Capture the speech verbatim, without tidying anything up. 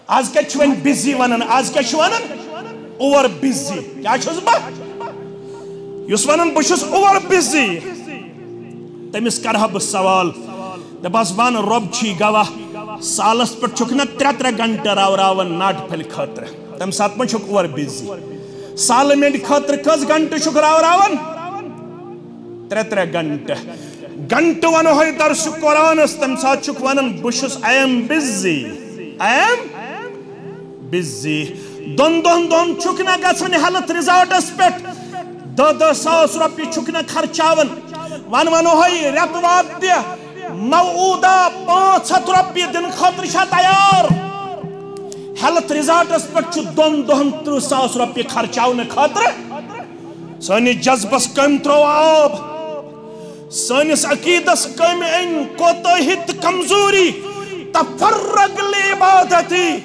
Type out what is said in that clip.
از کتہِ چھِ وۄنۍ بزی ونان؟ از کیٛاہ چھِ ونان؟ Over busy. کیٛاہ چھُس بہٕ؟ یُس ونان بہٕ چھُس اوور بزی، تٔمِس کرٕ ہا بہٕ سوال، دپہٕ ہس، ون، رۄب چھی گواہ، سالس پٮ۪ٹھ چھُکھ نہ ترٛےٚ ترٛےٚ گنٹہٕ راوراوان ناٹہِ پھلہِ خٲطرٕ؟ تمہِ ساتہٕ ما چھُکھ اوور بزی؟ سالہٕ مینٛڈِ خٲطرٕ کٔژ گنٹہٕ چھُکھ راوراوان؟ ترٛےٚ ترٛےٚ گنٹہٕ۔ گنٹہٕ ونو ہے درس قرآنس، تمہِ ساتہٕ چھُکھ ونان، بہٕ چھُس، I am busy، I am busy۔ دۄن دۄہن دۄن چھُکھ نہ گژھان ہیلتھ ریزارٹس پٮ۪ٹھ، دہ دہ ساس رۄپیہِ چھُکھ نہ خرچاوان۔ ون ونو ہے، رٮ۪تہٕ واد تہِ موعوٗدہ پانٛژھ ہتھ رۄپیہِ دِنہٕ خٲطرٕ چھا تیار؟ ہیلتھ ریزارٹس پٮ۪ٹھ چھُ دۄن دۄہن ترٕٛہ ساس رۄپیہِ خرچاونہٕ خٲطرٕ۔ سٲنِس جذبس کٔمۍ ترٛوو آب؟ سٲنِس عقیدس کٔمۍ أنۍ کوتٲہی تہٕ کمزوری؟ تفرغ لعبادتی۔